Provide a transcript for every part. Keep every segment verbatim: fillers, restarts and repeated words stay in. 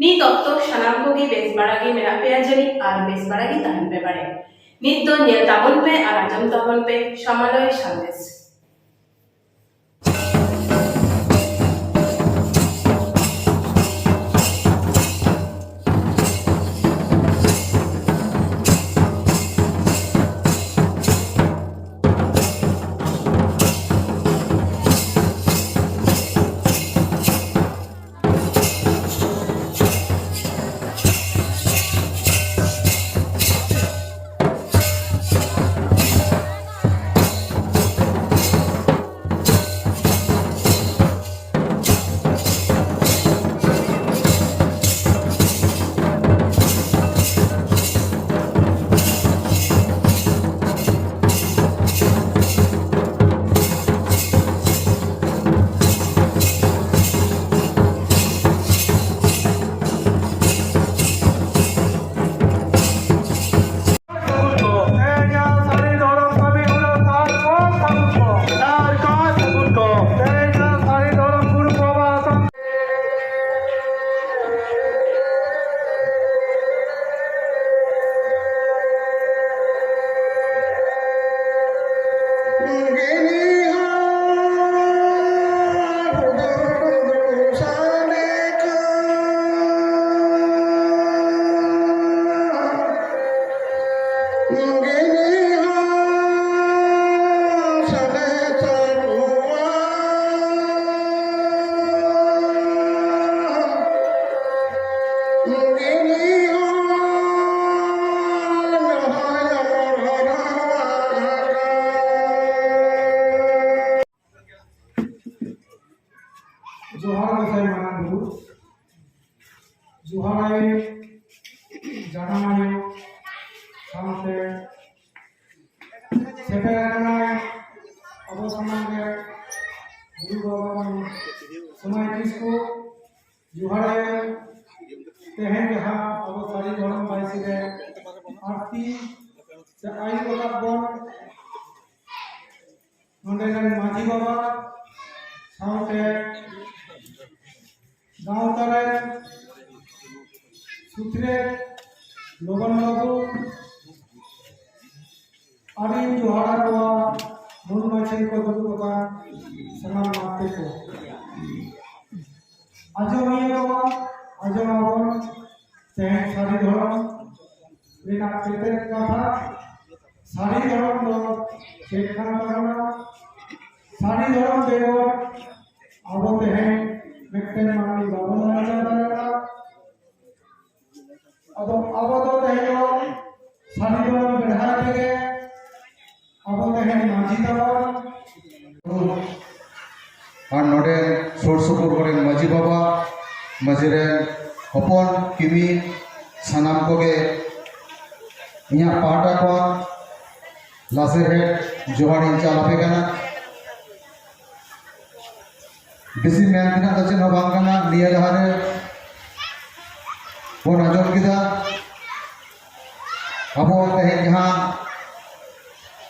ᱱᱤᱛ ᱚᱠᱛᱚ ᱥᱟᱱᱟᱢ ᱠᱚᱜᱮ ᱵᱮᱥ ᱵᱟᱲᱟ ᱜᱮ ᱢᱮᱱᱟᱜ ᱯᱮᱭᱟ ᱡᱟᱹᱱᱤᱡ ᱟᱨ ᱵᱮᱥ ᱵᱟᱲᱟ ᱜᱮ ᱛᱟᱦᱮᱱ ᱯᱮ ᱵᱟᱲᱮ᱾ ᱱᱤᱛ ᱫᱚ ᱧᱮᱞ ᱛᱟᱵᱚᱱ ᱯᱮ ᱟᱨ ᱟᱸᱡᱚᱢ ᱛᱟᱵᱚᱱ ᱯᱮ ᱥᱟᱢᱟᱞᱚᱭ ᱥᱟᱸᱫᱮᱥ᱾ ᱡᱚᱦᱟᱨ ᱜᱚᱸᱥᱟᱭ ᱢᱟᱨᱟᱝ ᱵᱩᱨᱩ, ᱡᱚᱦᱟᱨ ᱟᱭᱳ, ᱡᱟᱱᱟᱢ ᱟᱭᱳ, ᱥᱟᱶᱛᱮ ᱥᱮᱴᱮᱨ ᱟᱠᱟᱱᱟᱭ ᱟᱵᱚ ᱥᱟᱢᱟᱝ ᱨᱮ ᱜᱩᱨᱩ ᱵᱟᱵᱟ ᱥᱚᱢᱟᱭ ᱠᱤᱥᱠᱩ᱾ ᱡᱚᱦᱟᱨ ᱟᱭᱳ, ᱛᱮᱦᱮᱧ ᱡᱟᱦᱟᱸ ᱟᱵᱚ ᱥᱟᱹᱨᱤ ᱫᱷᱚᱨᱚᱢ ᱵᱟᱭᱥᱤ ᱨᱮ ᱟᱨᱛᱤ ᱥᱮ ᱟᱭᱩᱨ ᱟᱠᱟᱫ ᱵᱚᱱ, ᱱᱚᱰᱮ ᱨᱮᱱ ᱢᱟᱹᱡᱷᱤ ᱵᱟᱵᱟ ᱥᱟᱶᱛᱮ ᱜᱟᱶᱛᱟ ᱨᱮᱱ ᱥᱩᱛᱨᱮ ᱞᱚᱜᱚᱱ ᱞᱚᱜᱚᱱ ᱟᱹᱰᱤᱧ ᱡᱚᱦᱟᱨ ᱟᱠᱚᱣᱟ ᱢᱩᱞ ᱢᱟᱹᱡᱷᱤ ᱠᱚ ᱫᱩᱲᱩᱵ ᱟᱠᱟᱱ ᱥᱟᱱᱟᱢ ᱢᱟᱛᱮ ᱠᱚ᱾ ᱟᱸᱡᱚᱢᱤᱭᱟᱹ ᱠᱚ ᱟᱸᱡᱚᱢ ᱟᱵᱚᱱ ᱛᱮᱦᱮᱧ ᱥᱟᱹᱨᱤ ᱫᱷᱚᱨᱚᱢ ᱨᱮᱱᱟᱜ ᱛᱮᱛᱮᱫ ᱠᱟᱛᱷᱟ᱾ ᱥᱟᱹᱨᱤ ᱫᱷᱚᱨᱚᱢ ᱫᱚ ᱪᱮᱫ ᱠᱟᱱ ᱛᱟᱵᱚᱱᱟ? ᱥᱟᱹᱨᱤ ᱫᱷᱚᱨᱚᱢ ᱵᱮᱜᱚᱨ ᱟᱵᱚ ᱛᱮᱦᱮᱧ ᱢᱤᱫᱴᱮᱱ ᱢᱟᱹᱱᱢᱤ ᱵᱟᱵᱚᱱ ᱵᱟᱧᱪᱟᱣ ᱫᱟᱲᱮᱭᱟᱜᱼᱟ᱾ ᱟᱫᱚ ᱟᱵᱚ ᱫᱚ ᱛᱮᱦᱮᱧ ᱫᱚ ᱥᱟᱹᱨᱤ ᱫᱷᱚᱨᱚᱢ ᱵᱮᱲᱦᱟᱭ ᱛᱮᱜᱮ ᱟᱵᱚ ᱛᱮᱦᱮᱧ ᱢᱟᱹᱡᱷᱤ ᱛᱟᱵᱚᱱ᱾ ᱟᱨ ᱱᱚᱰᱮ ᱥᱩᱨ ᱥᱩᱯᱩᱨ ᱠᱚᱨᱮᱱ ᱢᱟᱹᱡᱷᱤ ᱵᱟᱵᱟ, ᱢᱟᱹᱡᱷᱤ ᱨᱮᱱ ᱦᱚᱯᱚᱱ ᱠᱤᱢᱤ, ᱥᱟᱱᱟᱢ ᱠᱚᱜᱮ ᱤᱧᱟᱹᱜ ᱯᱟᱦᱴᱟ ᱠᱷᱚᱱ ᱞᱟᱥᱮᱨ ᱦᱮᱫ ᱡᱚᱦᱟᱨ ᱤᱧ ᱪᱟᱞ ᱟᱯᱮ ᱠᱟᱱᱟ᱾ ᱵᱮᱥᱤ ᱢᱮᱱ ᱛᱮᱱᱟᱜ ᱫᱚ ᱪᱮᱫ ᱦᱚᱸ ᱵᱟᱝ ᱠᱟᱱᱟ᱾ ᱱᱤᱭᱟᱹ ᱞᱟᱦᱟᱨᱮ ᱵᱚᱱ ᱟᱸᱡᱚᱢ ᱠᱮᱫᱟ, ᱟᱵᱚ ᱛᱮᱦᱮᱧ ᱡᱟᱦᱟᱸ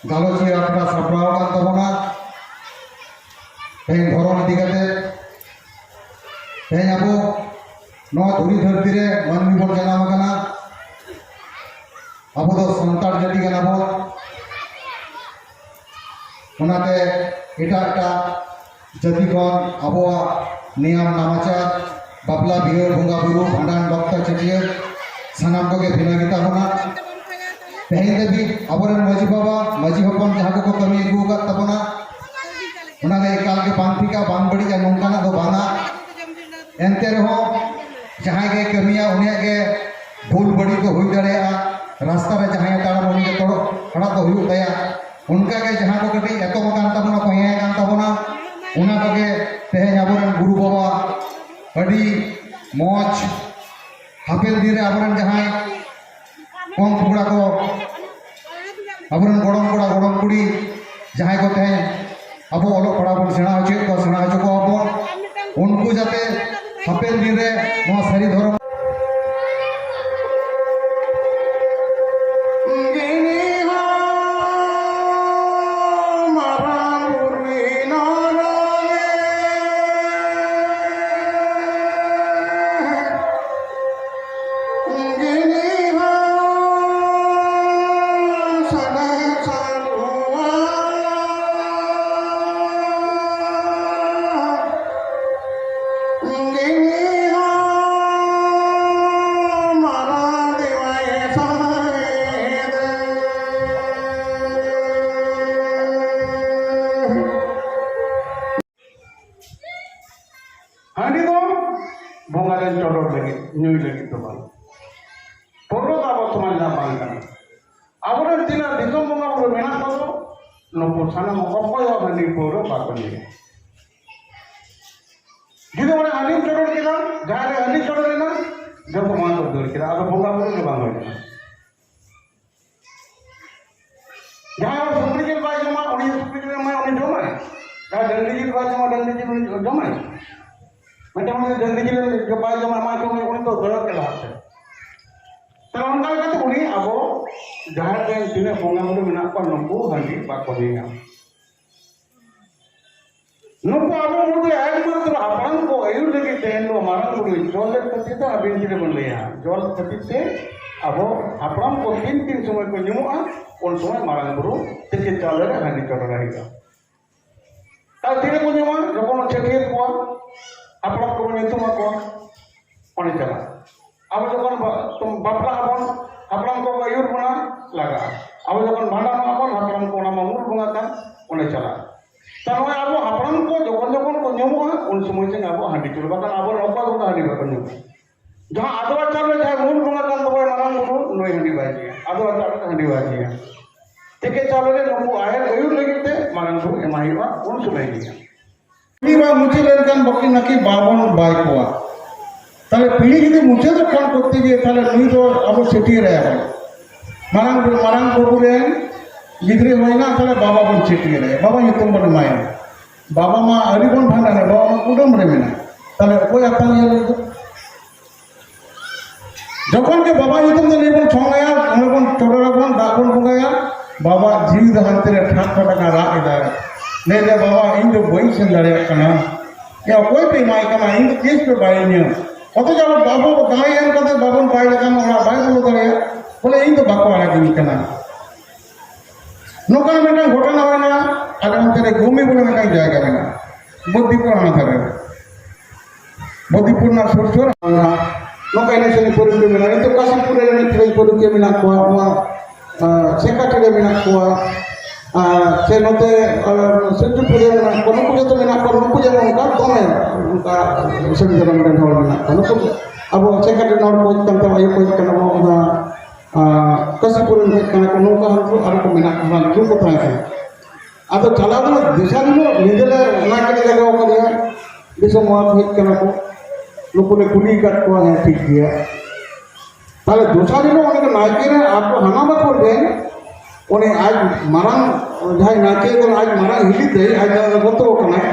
ᱜᱟᱞᱚᱪᱤᱭᱟᱹ ᱟᱠᱷᱲᱟ ᱥᱟᱯᱲᱟᱣ ᱟᱠᱟᱱ ᱛᱟᱵᱚᱱᱟ, ᱛᱮᱦᱮᱧ ᱫᱷᱚᱨᱚᱢ ᱤᱫᱤ ᱠᱟᱛᱮ, ᱛᱮᱦᱮᱧ ᱟᱵᱚ ᱱᱚᱣᱟ ᱫᱷᱩᱲᱤ ᱫᱷᱟᱹᱨᱛᱤ ᱨᱮ ᱢᱟᱹᱱᱢᱤ ᱵᱚᱱ ᱡᱟᱱᱟᱢ ᱟᱠᱟᱱᱟ᱾ ᱟᱵᱚ ᱫᱚ ᱥᱟᱱᱛᱟᱲ ᱡᱟᱹᱛᱤ ᱠᱟᱱᱟ ᱵᱚᱱ᱾ ᱚᱱᱟᱛᱮ ᱮᱴᱟᱜ ᱮᱴᱟᱜ ᱡᱟᱹᱛᱤ ᱠᱷᱚᱱ ᱟᱵᱚᱣᱟᱜ ᱱᱤᱭᱚᱢ ᱱᱟᱢᱟᱪᱟᱨ, ᱵᱟᱯᱞᱟ ᱵᱤᱦᱟᱹ, ᱵᱚᱸᱜᱟ ᱵᱩᱨᱩ, ᱵᱷᱟᱸᱰᱟᱱ, ᱵᱟᱯᱞᱟ, ᱪᱷᱟᱹᱴᱭᱟᱹᱨ, ᱥᱟᱱᱟᱢ ᱠᱚᱜᱮ ᱵᱷᱤᱱᱟᱹ ᱜᱮᱛᱟ ᱵᱚᱱᱟ᱾ ᱛᱮᱦᱮᱧ ᱫᱷᱟᱹᱵᱤᱡ ᱟᱵᱚᱨᱮᱱ ᱢᱟᱹᱡᱷᱤ ᱵᱟᱵᱟ, ᱢᱟᱹᱡᱷᱤ ᱦᱚᱯᱚᱱ ᱡᱟᱦᱟᱸ ᱠᱚᱠᱚ ᱠᱟᱹᱢᱤ ᱟᱹᱜᱩ ᱟᱠᱟᱫ ᱛᱟᱵᱚᱱᱟ, ᱚᱱᱟ ᱫᱚ ᱮᱠᱟᱞ ᱜᱮ ᱵᱟᱝ ᱴᱷᱤᱠᱟ, ᱵᱟᱝ ᱵᱟᱹᱲᱤᱡᱟ, ᱱᱚᱝᱠᱟᱱᱟᱜ ᱫᱚ ᱵᱟᱝᱟ᱾ ᱮᱱᱛᱮ ᱨᱮᱦᱚᱸ ᱡᱟᱦᱟᱸᱭ ᱜᱮ ᱠᱟᱹᱢᱤᱭᱟ, ᱩᱱᱤᱭᱟᱜ ᱜᱮ ᱵᱷᱩᱞ ᱵᱟᱹᱲᱤᱡ ᱫᱚ ᱦᱩᱭ ᱫᱟᱲᱮᱭᱟᱜᱼᱟ᱾ ᱨᱟᱥᱛᱟ ᱨᱮ ᱡᱟᱦᱟᱸᱭ ᱛᱟᱲᱟᱢ, ᱩᱱᱤ ᱜᱮ ᱛᱚᱲᱚᱜ ᱯᱷᱟᱲᱟᱜ ᱫᱚ ᱦᱩᱭᱩᱜ ᱛᱟᱭᱟ᱾ ᱚᱱᱠᱟ ᱜᱮ ᱡᱟᱦᱟᱸ ᱠᱚ ᱠᱟᱹᱴᱤᱡ ᱮᱛᱚᱢ ᱟᱠᱟᱱ ᱛᱟᱵᱚᱱᱟ, ᱠᱚᱭᱮᱸ ᱟᱠᱟᱱ ᱛᱟᱵᱚᱱᱟ, ᱚᱱᱟ ᱠᱚᱜᱮ ᱛᱮᱦᱮᱧ ᱟᱵᱚᱨᱮᱱ ᱜᱩᱨᱩ ᱵᱟᱵᱟ ᱟᱹᱰᱤ ᱢᱚᱡᱽ ᱦᱟᱯᱮᱱ ᱫᱤᱱ ᱨᱮ ᱟᱵᱚᱨᱮᱱ ᱡᱟᱦᱟᱸᱭ ᱯᱚᱝ ᱯᱚᱝᱲᱟ ᱠᱚ, ᱟᱵᱚᱨᱮᱱ ᱜᱚᱲᱚᱢ ᱠᱚᱲᱟ, ᱜᱚᱲᱚᱢ ᱠᱩᱲᱤ, ᱡᱟᱦᱟᱸᱭ ᱠᱚ ᱛᱮᱦᱮᱧ ᱟᱵᱚ ᱚᱞᱚᱜ ᱯᱟᱲᱦᱟᱣ ᱵᱚᱱ ᱥᱮᱬᱟ ᱦᱚᱪᱚᱭᱮᱫ ᱠᱚᱣᱟ, ᱥᱮᱬᱟ ᱦᱚᱪᱚ ᱠᱚᱣᱟ ᱵᱚᱱ, ᱩᱱᱠᱩ ᱡᱟᱛᱮ ᱦᱟᱯᱮᱱ ᱫᱤᱱ ᱨᱮ ᱱᱚᱣᱟ ᱥᱟᱹᱨᱤ ᱫᱷᱚᱨᱚᱢ ᱞᱟᱹᱜᱤᱫ, ᱧᱩᱭ ᱞᱟᱹᱜᱤᱫ ᱫᱚ ᱵᱟᱝ᱾ ᱯᱟᱹᱣᱨᱟᱹ ᱫᱚ ᱟᱵᱚ ᱥᱚᱢᱟᱡᱽ ᱨᱮᱱᱟᱜ ᱵᱟᱝ ᱠᱟᱱᱟ᱾ ᱟᱵᱚᱨᱮᱱ ᱛᱤᱱᱟᱹᱜ ᱫᱤᱥᱚᱢ ᱵᱚᱸᱜᱟ ᱵᱩᱨᱩ ᱢᱮᱱᱟᱜ ᱠᱚᱫᱚ, ᱱᱩᱠᱩ ᱥᱟᱱᱟᱢ ᱚᱠᱚᱭ ᱦᱚᱸ ᱦᱟᱺᱰᱤ ᱯᱟᱹᱣᱨᱟᱹ ᱵᱟᱠᱚ ᱧᱩᱭᱟ᱾ ᱡᱩᱫᱤ ᱚᱱᱟ ᱦᱟᱺᱰᱤᱢ ᱪᱚᱰᱚᱨ ᱠᱮᱫᱟ, ᱡᱟᱦᱟᱸ ᱨᱮ ᱦᱟᱺᱰᱤ ᱪᱚᱰᱚᱨ ᱮᱱᱟ, ᱡᱚᱛᱚ ᱢᱟ ᱠᱚ ᱫᱟᱹᱲ ᱠᱮᱫᱟ, ᱟᱫᱚ ᱵᱚᱸᱜᱟ ᱵᱩᱨᱩ ᱜᱮ ᱵᱟᱝ ᱦᱩᱭ ᱞᱮᱱᱟ᱾ ᱡᱟᱦᱟᱸᱭ ᱦᱚᱲ ᱥᱩᱠᱨᱤ ᱡᱤᱞ ᱵᱟᱭ ᱡᱚᱢᱟ, ᱩᱱᱤ ᱥᱩᱠᱨᱤ ᱡᱤᱞ ᱮᱢᱟᱭᱟ, ᱩᱱᱤ ᱡᱚᱢᱟᱭ᱾ ᱡᱟᱦᱟᱸᱭ ᱰᱟᱹᱝᱨᱤ ᱡᱤᱞ ᱵᱟᱭ ᱡᱚᱢᱟ, ᱰᱟᱹᱝᱨᱤ ᱡᱤᱞ ᱩᱱᱤ ᱡᱚᱢᱟᱭ᱾ ᱢᱤᱫᱴᱟᱝ ᱦᱚᱲ ᱡᱩᱫᱤ ᱰᱟᱹᱝᱨᱤ ᱡᱤᱞ ᱵᱟᱭ ᱡᱚᱢᱟ, ᱮᱢᱟᱭ ᱠᱷᱟᱱ ᱩᱱᱤ ᱫᱚ ᱫᱟᱹᱲ ᱜᱮ ᱞᱟᱦᱟ ᱥᱮᱫ᱾ ᱛᱟᱦᱞᱮ ᱚᱱᱠᱟ ᱞᱮᱠᱟᱛᱮ ᱩᱱᱤ ᱟᱵᱚ ᱡᱟᱦᱮᱨ ᱨᱮ ᱛᱤᱱᱟᱹᱜ ᱵᱚᱸᱜᱟ ᱵᱩᱨᱩ ᱢᱮᱱᱟᱜ ᱠᱚᱣᱟ, ᱱᱩᱠᱩ ᱦᱟᱺᱰᱤ ᱵᱟᱠᱚ ᱧᱩᱭᱟ᱾ ᱱᱩᱠᱩ ᱟᱵᱚ ᱢᱩᱫᱽᱨᱮ ᱮᱠᱢᱟᱛᱨᱚ ᱦᱟᱯᱲᱟᱢ ᱠᱚ ᱟᱹᱭᱩᱨ ᱞᱟᱹᱜᱤᱫ ᱛᱮ ᱮᱱᱦᱤᱞᱳᱜ ᱢᱟᱨᱟᱝ ᱵᱩᱨᱩᱭ ᱡᱚᱞ ᱞᱮᱫ ᱠᱷᱟᱹᱛᱤᱨ ᱛᱮ ᱟᱵᱤᱱ ᱪᱮᱫ ᱵᱚᱱ ᱞᱟᱹᱭᱟ? ᱡᱚᱞ ᱠᱷᱟᱹᱛᱤᱨ ᱛᱮ ᱟᱵᱚ ᱦᱟᱯᱲᱟᱢ ᱠᱚ ᱛᱤᱱ ᱛᱤᱱ ᱥᱚᱢᱚᱭ ᱠᱚ ᱧᱩᱢᱩᱜᱼᱟ, ᱩᱱ ᱥᱚᱢᱚᱭ ᱢᱟᱨᱟᱝ ᱵᱩᱨᱩ ᱛᱤᱠᱤ ᱪᱟᱣᱞᱮ ᱨᱮ ᱦᱟᱺᱰᱤ ᱪᱚᱰᱚᱨ ᱦᱩᱭᱩᱜᱼᱟ᱾ ᱛᱟᱦᱞᱮ ᱛᱤᱨᱮ ᱠᱚ ᱧᱩᱢᱟ? ᱡᱚᱠᱷᱚᱱ ᱪᱷᱟᱹᱴᱭᱟᱹᱨ ᱠᱚᱣᱟ, ᱦᱟᱯᱲᱟᱢ ᱠᱚᱵᱚᱱ ᱧᱩᱛᱩᱢ ᱟᱠᱚᱣᱟ, ᱚᱸᱰᱮ ᱪᱟᱞᱟᱜᱼᱟ᱾ ᱟᱵᱚ ᱡᱚᱠᱷᱚᱱ ᱵᱟ-, ᱵᱟᱯᱞᱟᱜ ᱟᱵᱚᱱ, ᱦᱟᱯᱲᱟᱢ ᱠᱚᱠᱚ ᱟᱹᱭᱩᱨ ᱵᱚᱱᱟ, ᱞᱟᱜᱟᱜᱼᱟ᱾ ᱟᱵᱚ ᱡᱚᱠᱷᱚᱱ ᱵᱷᱟᱸᱰᱟᱱᱚᱜ ᱟᱵᱚᱱ, ᱦᱟᱯᱲᱟᱢ ᱠᱚ ᱚᱱᱟ ᱢᱟ ᱢᱩᱞ ᱵᱚᱸᱜᱟ ᱠᱟᱱ, ᱚᱸᱰᱮ ᱪᱟᱞᱟᱜᱼᱟ᱾ ᱛᱟ ᱱᱚᱜᱼᱚᱭ ᱟᱵᱚ ᱦᱟᱯᱲᱟᱢ ᱠᱚ ᱡᱚᱠᱷᱚᱱ ᱡᱚᱠᱷᱚᱱ ᱠᱚ ᱧᱩᱢᱩᱜᱼᱟ, ᱩᱱ ᱥᱚᱢᱚᱭ ᱜᱮ ᱟᱵᱚ ᱦᱟᱺᱰᱤ ᱪᱚᱰᱚᱨ, ᱵᱟᱠᱷᱟᱱ ᱟᱵᱚ ᱚᱠᱚᱭ ᱠᱚ ᱦᱟᱺᱰᱤ ᱵᱟᱠᱚ ᱧᱩᱢᱟ᱾ ᱡᱟᱦᱟᱸ ᱟᱫᱣᱟ ᱪᱟᱣᱞᱮ ᱡᱟᱦᱟᱸᱭ ᱢᱩᱞ ᱵᱚᱸᱜᱟ ᱠᱟᱱ ᱛᱟᱵᱚᱱᱟ, ᱢᱟᱨᱟᱝ ᱵᱩᱨᱩ, ᱱᱩᱭ ᱦᱟᱺᱰᱤ ᱵᱟᱭ ᱧᱩᱭᱟ, ᱟᱫᱣᱟ ᱪᱟᱣᱞᱮ ᱫᱚ ᱦᱟᱺᱰᱤ ᱵᱟᱭ ᱧᱩᱭᱟ᱾ ᱛᱤᱠᱤ ᱪᱟᱣᱞᱮ ᱨᱮ ᱱᱩᱠᱩ ᱟᱦᱮᱞ ᱟᱹᱭᱩᱨ ᱞᱟᱹᱜᱤᱫ ᱛᱮ ᱢᱟᱨᱟᱝ ᱵᱩᱨᱩ ᱮᱢᱟᱭ ᱦᱩᱭᱩᱜᱼᱟ, ᱩᱱ ᱥᱚᱢᱚᱭ ᱧᱩᱭᱟ᱾ ᱯᱤᱲᱦᱤ ᱵᱟᱝ ᱢᱩᱪᱟᱹᱫ ᱞᱮᱱᱠᱷᱟᱱ ᱵᱟᱹᱠᱤ ᱱᱟᱹᱠᱤ ᱵᱟᱵᱚᱱ ᱵᱟᱭ ᱠᱚᱣᱟ᱾ ᱛᱟᱦᱞᱮ ᱯᱤᱲᱦᱤ ᱡᱩᱫᱤ ᱢᱩᱪᱟᱹᱫᱚᱜ ᱠᱷᱟᱱ ᱠᱚᱨᱛᱮ ᱜᱮ, ᱛᱟᱦᱞᱮ ᱱᱩᱭ ᱫᱚ ᱟᱵᱚ ᱪᱷᱟᱹᱴᱭᱟᱹᱨ ᱟᱭᱟ ᱵᱚᱱ᱾ ᱢᱟᱨᱟᱝ, ᱢᱟᱨᱟᱝ ᱵᱟᱹᱵᱩ ᱨᱮᱱ ᱜᱤᱫᱽᱨᱟᱹ ᱦᱩᱭᱱᱟ, ᱛᱟᱦᱞᱮ ᱵᱟᱵᱟ ᱵᱚᱱ ᱪᱷᱟᱹᱴᱭᱟᱹᱨ ᱟᱭᱟ, ᱵᱟᱵᱟ ᱧᱩᱛᱩᱢ ᱵᱚᱱ ᱮᱢᱟᱭᱟ᱾ ᱵᱟᱵᱟ ᱢᱟ ᱟᱹᱣᱨᱤ ᱵᱚᱱ ᱵᱷᱟᱸᱰᱟᱱᱟ, ᱵᱟᱵᱟ ᱢᱟ ᱠᱩᱰᱟᱹᱢ ᱨᱮ ᱢᱮᱱᱟᱭ᱾ ᱛᱟᱦᱞᱮ ᱚᱠᱚᱭ ᱟᱛᱟᱝ ᱧᱮᱞ ᱞᱟᱹᱜᱤᱫ? ᱡᱚᱠᱷᱚᱱ ᱜᱮ ᱵᱟᱵᱟ ᱧᱩᱛᱩᱢ ᱛᱮ ᱱᱩᱭ ᱵᱚᱱ ᱪᱷᱚᱝ ᱟᱭᱟ, ᱱᱩᱭ ᱵᱚᱱ ᱪᱚᱰᱚᱨ ᱟᱵᱚᱱ, ᱫᱟᱜ ᱵᱚᱱ ᱵᱚᱸᱜᱟᱭᱟ, ᱵᱟᱵᱟ ᱡᱤᱣᱤ ᱫᱚ ᱦᱟᱱᱛᱮ ᱨᱮ ᱴᱷᱟᱠ ᱴᱷᱟᱠ ᱨᱟᱜ ᱮᱫᱟᱭ᱾ ᱞᱟᱹᱭ ᱮᱫᱟᱭ, "ᱵᱟᱵᱟ, ᱤᱧ ᱫᱚ ᱵᱟᱹᱧ ᱥᱮᱱ ᱫᱟᱲᱮᱭᱟᱜ ᱠᱟᱱᱟ᱾ ᱮ, ᱚᱠᱚᱭ ᱯᱮ ᱮᱢᱟᱭ ᱠᱟᱱᱟ? ᱤᱧ ᱫᱚ ᱪᱮᱫ ᱯᱮ ᱵᱟᱭ ᱤᱧᱟᱹ?" ᱚᱛᱷᱚᱪᱚ ᱟᱵᱚ ᱵᱟᱵᱟ ᱫᱟᱭ ᱮᱢ ᱠᱟᱛᱮ ᱵᱟᱵᱚᱱ ᱵᱟᱭ ᱞᱮᱠᱷᱟᱱ ᱚᱲᱟᱜ ᱵᱟᱭ ᱵᱚᱞᱚ ᱫᱟᱲᱮᱭᱟᱜᱼᱟ᱾ ᱵᱚᱞᱮ, "ᱤᱧ ᱫᱚ ᱵᱟᱠᱚ ᱟᱲᱟᱜᱤᱧ ᱠᱟᱱᱟ᱾" ᱱᱚᱝᱠᱟᱱ ᱢᱤᱫᱴᱟᱝ ᱜᱷᱚᱴᱚᱱᱟ ᱦᱩᱭᱱᱟ ᱟᱞᱮ ᱚᱱᱛᱮ ᱨᱮ ᱜᱩᱢᱤ ᱵᱚᱞᱮ ᱢᱤᱫᱴᱟᱝ ᱡᱟᱭᱜᱟ ᱢᱮᱱᱟᱜᱼᱟ, ᱵᱚᱫᱤᱯᱩᱨ ᱦᱟᱱᱟ ᱫᱷᱟᱨᱮ ᱨᱮ᱾ ᱵᱚᱫᱤᱯᱩᱨ ᱨᱮᱱᱟᱜ ᱥᱩᱨ ᱥᱩᱨ ᱱᱚᱝᱠᱟ ᱮᱱᱮᱡ ᱥᱮᱨᱮᱧ ᱯᱟᱹᱨᱩᱠᱷᱤᱭᱟᱹ ᱢᱮᱱᱟᱜᱼᱟ᱾ ᱱᱤᱛᱚᱜ ᱠᱟᱥᱤᱯᱩᱨ ᱨᱮ ᱮᱱᱮᱡ ᱥᱮᱨᱮᱧ ᱯᱟᱹᱨᱩᱠᱷᱤᱭᱟᱹ ᱢᱮᱱᱟᱜ ᱠᱚᱣᱟ, ᱱᱚᱣᱟ, ᱟᱸ, ᱥᱮᱠᱟᱴᱤ ᱨᱮ ᱢᱮᱱᱟᱜ ᱠᱚᱣᱟ, ᱟᱨ ᱥᱮ ᱱᱚᱛᱮ, ᱟᱨ ᱥᱤᱞᱪᱩᱯᱩᱨ ᱨᱮ ᱢᱮᱱᱟᱜ ᱠᱚᱣᱟ, ᱱᱩᱠᱩ ᱡᱚᱛᱚ ᱢᱮᱱᱟᱜ ᱠᱚᱣᱟ᱾ ᱱᱩᱠᱩ ᱡᱮᱢᱚᱱ ᱚᱱᱠᱟ ᱫᱚᱢᱮ ᱚᱱᱠᱟ ᱥᱟᱹᱨᱤ ᱫᱷᱚᱨᱚᱢ ᱨᱮᱱ ᱦᱚᱲ ᱢᱮᱱᱟᱜ ᱠᱚᱣᱟ᱾ ᱱᱩᱠᱩ ᱟᱵᱚ ᱥᱮᱠᱨᱮᱴᱟᱨᱤ ᱦᱚᱲ ᱠᱚ ᱦᱮᱡ ᱠᱟᱱ ᱛᱟᱵᱚᱱᱟ, ᱟᱭᱳ ᱠᱚ ᱦᱮᱡ ᱠᱟᱱᱟ, ᱟᱵᱚ ᱚᱱᱟ, ᱟᱸ, ᱠᱟᱥᱤᱯᱩᱨ ᱨᱮᱱ ᱦᱮᱡ ᱠᱟᱱᱟ ᱠᱚ, ᱱᱚᱝᱠᱟ ᱦᱚᱲ ᱠᱚ ᱟᱨᱚ ᱠᱚ ᱢᱮᱱᱟᱜ ᱠᱚᱣᱟ, ᱱᱩᱠᱩ ᱠᱚ ᱛᱟᱦᱮᱸ ᱠᱟᱱᱟ᱾ ᱟᱫᱚ ᱪᱟᱞᱟᱣ ᱫᱚ ᱫᱚᱥᱟᱨ ᱦᱤᱞᱳᱜ ᱧᱤᱫᱟᱹ ᱞᱮ ᱚᱱᱟ ᱜᱮᱞᱮ ᱞᱟᱜᱟᱣ ᱠᱟᱫᱮᱭᱟ, ᱫᱤᱥᱚᱢ ᱦᱚᱲ ᱦᱮᱡ ᱠᱟᱱᱟ ᱠᱚ, ᱱᱩᱠᱩ ᱞᱮ ᱠᱩᱞᱤ ᱟᱠᱟᱫ ᱠᱚᱣᱟ, ᱦᱮᱸ, ᱴᱷᱤᱠ ᱜᱮᱭᱟ᱾ ᱛᱟᱦᱞᱮ ᱫᱚᱥᱟᱨ ᱦᱤᱞᱳᱜ ᱚᱸᱰᱮ ᱱᱟᱭᱠᱮ ᱨᱮ ᱟᱠᱚ ᱦᱟᱱᱟ ᱵᱟᱠᱷᱳᱞ ᱨᱮ ᱩᱱᱤ ᱟᱡ ᱢᱟᱨᱟᱝ, ᱡᱟᱦᱟᱸᱭ ᱱᱟᱭᱠᱮ ᱠᱟᱱᱟ, ᱟᱡ ᱢᱟᱨᱟᱝ ᱦᱤᱞᱤ ᱛᱮ ᱟᱡ ᱫᱚ ᱜᱚᱛᱚ ᱠᱟᱱᱟᱭ᱾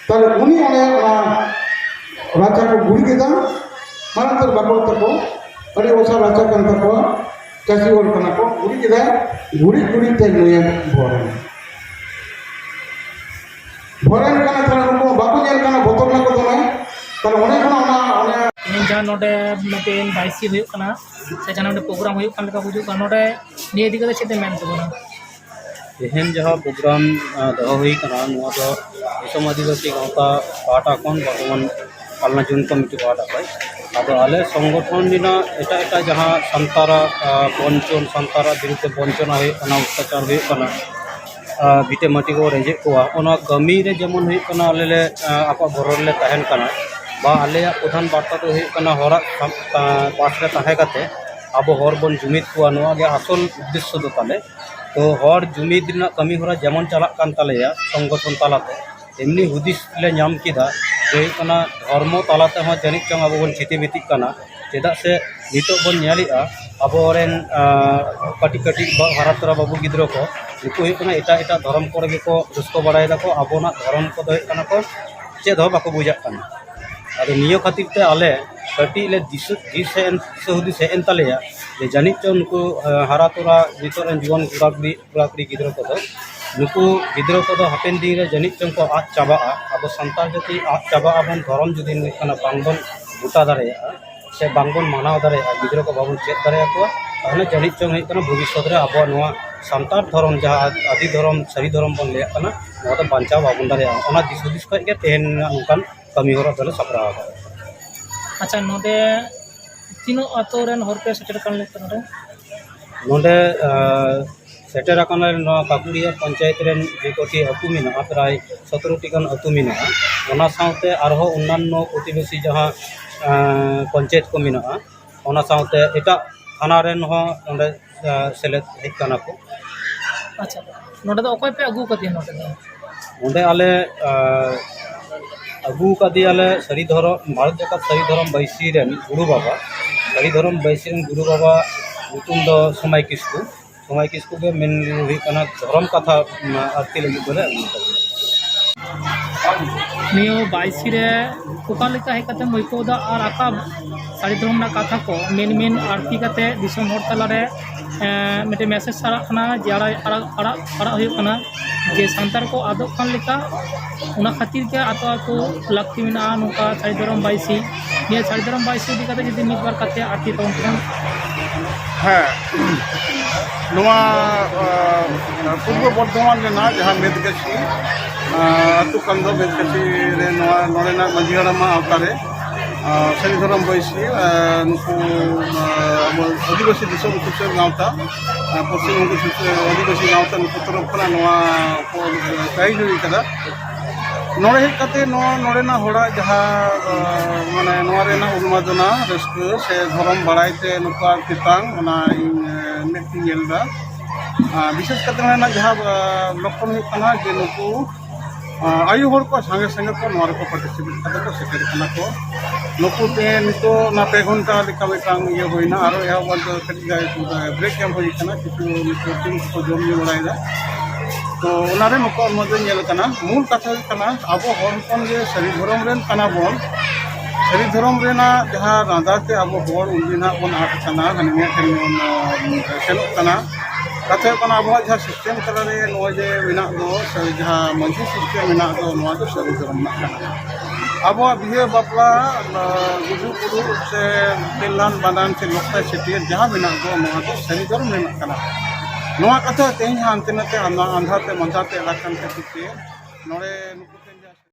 ᱛᱟᱦᱞᱮ ᱩᱱᱤ ᱚᱸᱰᱮ ᱚᱱᱟ ᱨᱟᱪᱟ ᱠᱚ ᱜᱩᱨᱤᱡ ᱮᱫᱟ, ᱢᱟᱨᱟᱝ ᱩᱛᱟᱹᱨ ᱵᱟᱠᱷᱳᱞ ᱛᱟᱠᱚ, ᱟᱹᱰᱤ ᱚᱥᱟᱨ ᱨᱟᱪᱟ ᱠᱟᱱ ᱛᱟᱠᱚᱣᱟ, ᱪᱟᱹᱥᱤ ᱦᱚᱲ ᱠᱟᱱᱟ ᱠᱚ, ᱜᱩᱨᱤᱡ ᱮᱫᱟᱭ, ᱜᱩᱨᱤᱡ ᱜᱩᱨᱤᱡ ᱛᱮ ᱱᱩᱭᱮ ᱵᱷᱚᱨ ᱮᱱᱟ᱾ ᱵᱷᱚᱨᱮᱱ ᱠᱟᱱᱟ, ᱛᱟᱦᱞᱮ ᱩᱱᱠᱩ ᱵᱟᱠᱚ ᱧᱮᱞ ᱠᱟᱱᱟ, ᱵᱚᱛᱚᱨ ᱱᱟᱠᱚ ᱫᱚᱢᱮ᱾ ᱛᱟᱦᱞᱮ ᱚᱸᱰᱮ ᱠᱷᱚᱱᱟᱜ ᱚᱱᱟ, ᱚᱱᱮ ᱛᱮᱦᱮᱧ ᱡᱟᱦᱟᱸ ᱱᱚᱰᱮ ᱢᱤᱫᱴᱮᱱ ᱵᱟᱭᱥᱤ ᱦᱩᱭᱩᱜ ᱠᱟᱱᱟ, ᱥᱮ ᱡᱟᱦᱟᱸ ᱱᱚᱰᱮ ᱯᱨᱳᱜᱨᱟᱢ ᱦᱩᱭᱩᱜ ᱠᱟᱱ ᱞᱮᱠᱟ ᱵᱩᱡᱩᱜ ᱠᱟᱱᱟ, ᱱᱚᱰᱮ ᱱᱤᱭᱟᱹ ᱤᱫᱤ ᱠᱟᱛᱮ ᱪᱮᱫ ᱮᱢ ᱢᱮᱱ ᱛᱟᱵᱚᱱᱟ? ᱛᱮᱦᱮᱧ ᱡᱟᱦᱟᱸ ᱯᱨᱳᱜᱨᱟᱢ, ᱟᱸ, ᱫᱚᱦᱚ ᱦᱩᱭ ᱠᱟᱱᱟ, ᱱᱚᱣᱟ ᱫᱚ ᱫᱤᱥᱚᱢ ᱟᱹᱫᱤᱵᱟᱹᱥᱤ ᱜᱟᱶᱛᱟ ᱯᱟᱦᱴᱟ ᱠᱷᱚᱱ, ᱵᱚᱨᱛᱚᱢᱟᱱ ᱯᱟᱞᱱᱟ ᱡᱳᱱ ᱠᱚᱢᱤᱴᱤ ᱯᱟᱦᱴᱟ ᱠᱷᱚᱱ᱾ ᱟᱫᱚ ᱟᱞᱮ ᱥᱚᱝᱜᱚᱴᱷᱚᱱ ᱨᱮᱱᱟᱜ ᱮᱴᱟᱜ ᱮᱴᱟᱜ ᱡᱟᱦᱟᱸ ᱥᱟᱱᱛᱟᱲᱟᱜ, ᱟᱸ, ᱵᱚᱧᱪᱚᱱ, ᱥᱟᱱᱛᱟᱲᱟᱜ ᱵᱤᱨᱩᱫᱽ ᱨᱮ ᱵᱚᱧᱪᱚᱱᱟ ᱦᱩᱭᱩᱜ ᱠᱟᱱᱟ, ᱚᱛᱛᱟᱪᱟᱨ ᱦᱩᱭᱩᱜ ᱠᱟᱱᱟ, ᱟᱸ, ᱵᱷᱤᱴᱟᱹ ᱢᱟᱹᱴᱤ ᱠᱚ ᱨᱮᱸᱡᱮᱫ ᱠᱚᱣᱟ, ᱚᱱᱟ ᱠᱟᱹᱢᱤ ᱨᱮ ᱡᱮᱢᱚᱱ ᱦᱩᱭᱩᱜ ᱠᱟᱱᱟ, ᱟᱞᱮ ᱞᱮ, ᱟᱸ, ᱟᱠᱚᱣᱟᱜ ᱜᱚᱲᱚ ᱨᱮᱞᱮ ᱛᱟᱦᱮᱱ ᱠᱟᱱᱟ, ᱵᱟ ᱟᱞᱮᱭᱟᱜ ᱯᱨᱚᱫᱷᱟᱱ ᱵᱟᱨᱛᱟ ᱫᱚ ᱦᱩᱭᱩᱜ ᱠᱟᱱᱟ ᱦᱚᱲᱟᱜ ᱥᱟᱢ-, ᱟᱸ, ᱯᱟᱥ ᱨᱮ ᱛᱟᱦᱮᱸ ᱠᱟᱛᱮ ᱟᱵᱚ ᱦᱚᱲ ᱵᱚᱱ ᱡᱩᱢᱤᱫ ᱠᱚᱣᱟ, ᱱᱚᱣᱟ ᱜᱮ ᱟᱥᱚᱞ ᱩᱫᱽᱫᱮᱥᱥᱚ ᱫᱚ ᱛᱟᱞᱮ᱾ ᱛᱚ ᱦᱚᱲ ᱡᱩᱢᱤᱫ ᱨᱮᱱᱟᱜ ᱠᱟᱹᱢᱤ ᱦᱚᱨᱟ ᱡᱮᱢᱚᱱ ᱪᱟᱞᱟᱜ ᱠᱟᱱ ᱛᱟᱞᱮᱭᱟ ᱥᱚᱝᱜᱚᱴᱷᱚᱱ ᱛᱟᱞᱟᱛᱮ, ᱮᱢᱱᱤ ᱦᱩᱫᱤᱥ ᱞᱮ ᱧᱟᱢ ᱠᱮᱫᱟ ᱡᱮ ᱦᱩᱭᱩᱜ ᱠᱟᱱᱟ ᱫᱷᱚᱨᱢᱚ ᱛᱟᱞᱟ ᱛᱮᱦᱚᱸ ᱡᱟᱹᱱᱤᱡ ᱪᱚᱝ ᱟᱵᱚ ᱵᱚᱱ ᱪᱷᱤᱛᱤ ᱵᱤᱛᱤᱜ ᱠᱟᱱᱟ᱾ ᱪᱮᱫᱟᱜ ᱥᱮ ᱱᱤᱛᱚᱜ ᱵᱚᱱ ᱧᱮᱞᱮᱜᱼᱟ ᱟᱵᱚᱨᱮᱱ, ᱟᱸ, ᱠᱟᱹᱴᱤᱡ ᱠᱟᱹᱴᱤᱡ ᱵᱟ-, ᱦᱟᱨᱟ ᱛᱚᱨᱟ ᱵᱟᱹᱵᱩ ᱜᱤᱫᱽᱨᱟᱹ ᱠᱚ, ᱱᱩᱠᱩ ᱦᱩᱭᱩᱜ ᱠᱟᱱᱟ ᱮᱴᱟᱜ ᱮᱴᱟᱜ ᱫᱷᱚᱨᱚᱢ ᱠᱚᱨᱮ ᱜᱮᱠᱚ ᱨᱟᱹᱥᱠᱟᱹ ᱵᱟᱲᱟᱭ ᱫᱟᱠᱚ, ᱟᱵᱚᱱᱟᱜ ᱫᱷᱚᱨᱚᱢ ᱠᱚᱫᱚ ᱦᱩᱭᱩᱜ ᱠᱟᱱᱟ ᱠᱚ ᱪᱮᱫ ᱦᱚᱸ ᱵᱟᱠᱚ ᱵᱩᱡᱟᱜ ᱠᱟᱱᱟ᱾ ᱟᱫᱚ ᱱᱤᱭᱟᱹ ᱠᱷᱟᱹᱛᱤᱨ ᱛᱮ ᱟᱞᱮ ᱠᱟᱹᱴᱤᱡ ᱞᱮ ᱫᱤᱥᱟᱹ, ᱫᱤᱥ ᱦᱮᱡ ᱮᱱ, ᱫᱤᱥᱟᱹ ᱦᱩᱫᱤᱥ ᱦᱮᱡ ᱮᱱ ᱛᱟᱞᱮᱭᱟ ᱡᱮ ᱡᱟᱹᱱᱤᱡ ᱪᱚᱝ ᱱᱩᱠᱩ, ᱮᱸ, ᱦᱟᱨᱟ ᱛᱚᱨᱟ ᱱᱤᱛᱚᱜ ᱨᱮᱱ ᱡᱩᱣᱟᱹᱱ ᱠᱚᱲᱟ ᱠᱩᱲᱤ, ᱠᱚᱲᱟ ᱠᱩᱲᱤ ᱜᱤᱫᱽᱨᱟᱹ ᱠᱚᱫᱚ, ᱱᱩᱠᱩ ᱜᱤᱫᱽᱨᱟᱹ ᱠᱚᱫᱚ ᱦᱟᱯᱮᱱ ᱫᱤᱱ ᱨᱮ ᱡᱟᱹᱱᱤᱡ ᱪᱚᱝ ᱠᱚ ᱟᱫ ᱪᱟᱵᱟᱜᱼᱟ᱾ ᱟᱵᱚ ᱥᱟᱱᱛᱟᱲ ᱡᱟᱹᱛᱤ ᱟᱫ ᱪᱟᱵᱟᱜ ᱟᱵᱚᱱ, ᱫᱷᱚᱨᱚᱢ ᱡᱩᱫᱤ ᱱᱚᱝᱠᱟᱱᱟᱜ ᱵᱟᱝᱵᱚᱱ ᱜᱚᱴᱟ ᱫᱟᱲᱮᱭᱟᱜᱼᱟ ᱥᱮ ᱵᱟᱝᱵᱚᱱ ᱢᱟᱱᱟᱣ ᱫᱟᱲᱮᱭᱟᱜᱼᱟ, ᱜᱤᱫᱽᱨᱟᱹ ᱠᱚ ᱵᱟᱵᱚᱱ ᱪᱮᱫ ᱫᱟᱲᱮᱭᱟᱠᱚᱣᱟ, ᱛᱟᱦᱚᱞᱮ ᱡᱟᱹᱱᱤᱡ ᱪᱚᱝ ᱦᱩᱭᱩᱜ ᱠᱟᱱᱟ ᱵᱷᱚᱵᱤᱥᱥᱚᱛ ᱨᱮ ᱟᱵᱚᱣᱟᱜ ᱱᱚᱣᱟ ᱥᱟᱱᱛᱟᱲ ᱫᱷᱚᱨᱚᱢ, ᱡᱟᱦᱟᱸ ᱟᱹᱫᱤ ᱫᱷᱚᱨᱚᱢ, ᱥᱟᱹᱨᱤ ᱫᱷᱚᱨᱚᱢ ᱵᱚᱱ ᱞᱟᱹᱭᱟᱜ ᱠᱟᱱᱟ, ᱱᱚᱣᱟ ᱫᱚ ᱵᱟᱧᱪᱟᱣ ᱵᱟᱵᱚᱱ ᱫᱟᱲᱮᱭᱟᱜᱼᱟ᱾ ᱚᱱᱟ ᱫᱤᱥ ᱦᱩᱫᱤᱥ ᱠᱷᱚᱱ ᱜᱮ ᱛᱮᱦᱮᱧ ᱨᱮᱱᱟᱜ ᱱᱚᱝᱠᱟᱱ ᱠᱟᱹᱢᱤ ᱦᱚᱨᱟ ᱫᱚᱞᱮ ᱥᱟᱯᱲᱟᱣ ᱟᱠᱟᱫᱟ᱾ ᱟᱪᱪᱷᱟ, ᱱᱚᱰᱮ ᱛᱤᱱᱟᱹᱜ ᱟᱛᱳ ᱨᱮᱱ ᱦᱚᱲ ᱯᱮ ᱥᱮᱴᱮᱨ ᱠᱟᱱ ᱞᱮᱠᱟ ᱱᱚᱰᱮ? ᱱᱚᱰᱮ, ᱟᱸ, ᱥᱮᱴᱮᱨ ᱟᱠᱟᱱᱟᱞᱮ ᱱᱚᱣᱟ ᱠᱟᱠᱩᱲᱤᱭᱟᱹ ᱯᱚᱧᱪᱟᱭᱮᱛ ᱨᱮᱱ ᱡᱮ ᱠᱚᱴᱤ ᱟᱹᱛᱩ ᱢᱮᱱᱟᱜᱼᱟ, ᱯᱨᱟᱭ ᱥᱚᱛᱨᱚ ᱴᱤ ᱜᱟᱱ ᱟᱹᱛᱩ ᱢᱮᱱᱟᱜᱼᱟ᱾ ᱚᱱᱟ ᱥᱟᱶᱛᱮ ᱟᱨᱦᱚᱸ ᱚᱱᱱᱟᱱᱱᱚ ᱯᱨᱚᱛᱤᱵᱮᱥᱤ ᱡᱟᱦᱟᱸ, ᱟᱸ, ᱯᱚᱧᱪᱟᱭᱮᱛ ᱠᱚ ᱢᱮᱱᱟᱜᱼᱟ, ᱚᱱᱟ ᱥᱟᱶᱛᱮ ᱮᱴᱟᱜ ᱛᱷᱟᱱᱟ ᱨᱮᱱ ᱦᱚᱸ ᱚᱸᱰᱮ, ᱟᱸ, ᱥᱮᱞᱮᱫ ᱦᱮᱡ ᱠᱟᱱᱟ ᱠᱚ᱾ ᱟᱪᱪᱷᱟ, ᱱᱚᱰᱮ ᱫᱚ ᱚᱠᱚᱭ ᱯᱮ ᱟᱹᱜᱩ ᱟᱠᱟᱫᱮᱭᱟ ᱱᱚᱰᱮ ᱫᱚ? ᱚᱸᱰᱮ ᱟᱞᱮ, ᱟᱸ, ᱟᱹᱜᱩ ᱟᱠᱟᱫᱮᱭᱟᱞᱮ ᱥᱟᱹᱨᱤ ᱫᱷᱚᱨᱚᱢ, ᱵᱷᱟᱨᱚᱛ ᱡᱟᱠᱟᱛ ᱥᱟᱹᱨᱤ ᱫᱷᱚᱨᱚᱢ ᱵᱟᱹᱭᱥᱤ ᱨᱮᱱ ᱜᱩᱨᱩ ᱵᱟᱵᱟ᱾ ᱥᱟᱹᱨᱤ ᱫᱷᱚᱨᱚᱢ ᱵᱟᱹᱭᱥᱤ ᱨᱮᱱ ᱜᱩᱨᱩ ᱵᱟᱵᱟ ᱧᱩᱛᱩᱢ ᱫᱚ ᱥᱚᱢᱟᱭ ᱠᱤᱥᱠᱩ᱾ ᱥᱚᱢᱟᱭ ᱠᱤᱥᱠᱩ ᱜᱮ ᱢᱮᱱ ᱦᱩᱭᱩᱜ ᱠᱟᱱᱟ, ᱫᱷᱚᱨᱚᱢ ᱠᱟᱛᱷᱟ, ᱩᱢ, ᱟᱨᱠᱤ ᱞᱟᱹᱜᱤᱫ ᱵᱚᱞᱮ ᱟᱹᱜᱩ ᱠᱟᱫᱮᱭᱟ᱾ ᱱᱤᱭᱟᱹ ᱵᱟᱭᱥᱤ ᱨᱮ ᱚᱠᱟ ᱞᱮᱠᱟ ᱦᱮᱡ ᱠᱟᱛᱮᱢ ᱟᱹᱭᱠᱟᱹᱣ ᱮᱫᱟ ᱟᱨ ᱟᱠᱟ ᱥᱟᱹᱨᱤ ᱫᱷᱚᱨᱚᱢ ᱨᱮᱱᱟᱜ ᱠᱟᱛᱷᱟ ᱠᱚ ᱢᱮᱱ ᱢᱮᱱ ᱟᱨᱛᱤ ᱠᱟᱛᱮ ᱫᱤᱥᱚᱢ ᱦᱚᱲ ᱛᱟᱞᱟᱨᱮ, ᱮᱸ, ᱢᱤᱫᱴᱮᱱ ᱢᱮᱥᱮᱡᱽ ᱪᱟᱞᱟᱜ ᱠᱟᱱᱟ ᱡᱮ ᱟᱲᱟᱜ, ᱟᱲᱟᱜ, ᱟᱲᱟᱜ, ᱟᱲᱟᱜ ᱦᱩᱭᱩᱜ ᱠᱟᱱᱟ ᱡᱮ ᱥᱟᱱᱛᱟᱲ ᱠᱚ ᱟᱫᱚᱜ ᱠᱟᱱ ᱞᱮᱠᱟ, ᱚᱱᱟ ᱠᱷᱟᱹᱛᱤᱨ ᱜᱮ ᱟᱛᱳ ᱟᱛᱳ ᱞᱟᱹᱠᱛᱤ ᱢᱮᱱᱟᱜᱼᱟ ᱱᱚᱝᱠᱟ ᱥᱟᱹᱨᱤ ᱫᱷᱚᱨᱚᱢ ᱵᱟᱭᱥᱤ᱾ ᱱᱤᱭᱟᱹ ᱥᱟᱹᱨᱤ ᱫᱷᱚᱨᱚᱢ ᱵᱟᱭᱥᱤ ᱤᱫᱤ ᱠᱟᱛᱮ ᱡᱩᱫᱤ ᱢᱤᱫ ᱵᱟᱨ ᱠᱟᱛᱷᱟ ᱟᱨᱠᱤ ᱛᱟᱵᱚᱱ ᱠᱷᱟᱱ᱾ ᱦᱮᱸ, ᱱᱚᱣᱟ, ᱟᱸ, ᱯᱩᱨᱵᱚ ᱵᱚᱨᱫᱷᱚᱢᱟᱱ ᱨᱮᱱᱟᱜ ᱡᱟᱦᱟᱸ ᱢᱮᱫᱜᱟᱪᱷᱤ, ᱟᱸ, ᱟᱹᱛᱩ ᱠᱟᱱ ᱫᱚ ᱢᱮᱫᱜᱟᱪᱷᱤ ᱨᱮ ᱱᱚᱣᱟ ᱱᱚᱰᱮᱱᱟᱜ ᱢᱟᱹᱡᱷᱤ ᱦᱟᱲᱟᱢᱟᱜ ᱟᱣᱛᱟ ᱨᱮ, ᱟᱸ, ᱥᱟᱹᱨᱤ ᱫᱷᱚᱨᱚᱢ ᱵᱟᱹᱭᱥᱤ, ᱟᱸ, ᱱᱩᱠᱩ, ᱟᱸ, ᱟᱵᱚ ᱟᱹᱫᱤᱵᱟᱹᱥᱤ ᱫᱤᱥᱚᱢ ᱥᱩᱥᱟᱹᱨ ᱜᱟᱶᱛᱟ, ᱟᱸ, ᱯᱚᱥᱪᱤᱢ ᱵᱚᱝᱜᱚ ᱥᱩᱥᱟᱹᱨ ᱟᱹᱫᱤᱵᱟᱹᱥᱤ ᱜᱟᱶᱛᱟ ᱱᱩᱠᱩ ᱛᱚᱨᱚᱯ ᱠᱷᱚᱱᱟᱜ ᱱᱚᱣᱟ ᱠᱚ ᱥᱟᱹᱦᱤᱡᱩᱦᱤ ᱠᱟᱫᱟ᱾ ᱱᱚᱰᱮ ᱦᱮᱡ ᱠᱟᱛᱮ ᱱᱚᱣᱟ ᱱᱚᱰᱮᱱᱟᱜ ᱦᱚᱲᱟᱜ ᱡᱟᱦᱟᱸ, ᱟᱸ, ᱢᱟᱱᱮ ᱱᱚᱣᱟ ᱨᱮᱱᱟᱜ ᱩᱱᱢᱟᱫᱚᱱᱟ ᱨᱟᱹᱥᱠᱟᱹ ᱥᱮ ᱫᱷᱚᱨᱚᱢ ᱵᱟᱲᱟᱭ ᱛᱮ ᱱᱩᱠᱩᱣᱟᱜ ᱛᱮᱛᱟᱝ, ᱚᱱᱟ ᱤᱧ, ᱟᱸ, ᱢᱮᱫ ᱛᱤᱧ ᱧᱮᱞ ᱮᱫᱟ᱾ ᱟᱨ ᱵᱤᱥᱮᱥ ᱠᱟᱛᱮ ᱱᱚᱰᱮᱱᱟᱜ ᱡᱟᱦᱟᱸ, ᱟᱸ, ᱞᱚᱠᱠᱷᱚᱱ ᱦᱩᱭᱩᱜ ᱠᱟᱱᱟ ᱡᱮ ᱱᱩᱠᱩ, ᱟᱸ, ᱟᱭᱳ ᱦᱚᱲ ᱠᱚ ᱥᱟᱸᱜᱮ ᱥᱟᱸᱜᱮ ᱠᱚ ᱱᱚᱣᱟ ᱨᱮᱠᱚ ᱯᱟᱨᱴᱤᱥᱤᱯᱮᱴ ᱠᱟᱛᱮ ᱠᱚ ᱥᱮᱴᱮᱨ ᱠᱟᱱᱟ ᱠᱚ᱾ ᱱᱩᱠᱩ ᱛᱮ ᱱᱤᱛᱚᱜ ᱚᱱᱟ ᱯᱮ ᱜᱷᱚᱱᱴᱟ ᱞᱮᱠᱟ ᱢᱤᱫᱴᱟᱝ ᱤᱭᱟᱹ ᱦᱩᱭᱱᱟ, ᱟᱨᱚ ᱮᱦᱚᱵ ᱵᱟᱫ ᱫᱚ ᱠᱟᱹᱴᱤᱡ ᱵᱨᱮᱠ ᱮᱢ ᱦᱩᱭ ᱠᱟᱱᱟ, ᱠᱤᱪᱷᱩ ᱱᱩᱠᱩ ᱴᱤᱢ ᱠᱚᱠᱚ ᱡᱚᱢ ᱧᱩ ᱵᱟᱲᱟᱭᱮᱫᱟ᱾ ᱛᱚ ᱚᱱᱟᱨᱮ ᱱᱩᱠᱩᱣᱟᱜ ᱢᱚᱡᱽ ᱧᱮᱞ ᱠᱟᱱᱟ᱾ ᱢᱩᱞ ᱠᱟᱛᱷᱟ ᱦᱩᱭᱩᱜ ᱠᱟᱱᱟ, ᱟᱵᱚ ᱦᱚᱲ ᱦᱚᱯᱚᱱ ᱜᱮ ᱥᱟᱹᱨᱤ ᱫᱷᱚᱨᱚᱢ ᱨᱮᱱ ᱠᱟᱱᱟ ᱵᱚᱱ᱾ ᱥᱟᱹᱨᱤ ᱫᱷᱚᱨᱚᱢ ᱨᱮᱱᱟᱜ ᱡᱟᱦᱟᱸ ᱨᱟᱸᱫᱟ ᱛᱮ ᱟᱵᱚ ᱦᱚᱲ ᱩᱱᱫᱤᱱ ᱦᱟᱸᱜ ᱵᱚᱱ ᱟᱫ ᱟᱠᱟᱱᱟ, ᱦᱟᱹᱱᱤ ᱱᱤᱭᱟᱹ ᱴᱷᱮᱱ ᱵᱚᱱ, ᱟᱸ, ᱥᱮᱱᱚᱜ ᱠᱟᱱᱟ᱾ ᱠᱟᱛᱷᱟ ᱦᱩᱭᱩᱜ ᱠᱟᱱᱟ, ᱟᱵᱚᱣᱟᱜ ᱡᱟᱦᱟᱸ ᱥᱤᱥᱴᱮᱢ ᱛᱟᱞᱟᱨᱮ ᱱᱚᱜᱼᱚᱭ ᱡᱮ ᱢᱮᱱᱟᱜ ᱫᱚ, ᱥᱮ ᱡᱟᱦᱟᱸ ᱢᱟᱹᱡᱷᱤ ᱥᱤᱥᱴᱮᱢ ᱢᱮᱱᱟᱜ ᱫᱚ, ᱱᱚᱣᱟ ᱫᱚ ᱥᱟᱹᱨᱤ ᱫᱷᱚᱨᱚᱢ ᱨᱮᱱᱟᱜ ᱠᱟᱱᱟ᱾ ᱟᱵᱚᱣᱟᱜ ᱵᱤᱦᱟᱹ ᱵᱟᱯᱞᱟ, ᱟᱸ, ᱜᱩᱡᱩᱜ ᱵᱩᱨᱩᱜ ᱥᱮ ᱛᱮᱞᱟᱱ ᱵᱟᱱᱟᱱ ᱥᱮ ᱞᱚᱠᱛᱟᱭ ᱪᱷᱟᱹᱴᱭᱟᱹᱨ ᱡᱟᱦᱟᱸ ᱢᱮᱱᱟᱜ ᱫᱚ, ᱱᱚᱣᱟ ᱫᱚ ᱥᱟᱹᱨᱤ ᱫᱷᱚᱨᱚᱢ ᱨᱮᱱᱟᱜ ᱠᱟᱱᱟ᱾ ᱱᱚᱣᱟ ᱠᱟᱛᱷᱟ ᱛᱮᱦᱮᱧ ᱦᱟᱱᱛᱮ ᱱᱟᱛᱮ ᱟᱸᱫᱷᱟ, ᱟᱸᱫᱷᱟ ᱛᱮ ᱢᱟᱸᱫᱷᱟ ᱛᱮ ᱮᱞᱟᱜ ᱠᱟᱱ ᱠᱷᱟᱹᱛᱤᱨ ᱛᱮ ᱱᱚᱰᱮ ᱱᱩᱠᱩ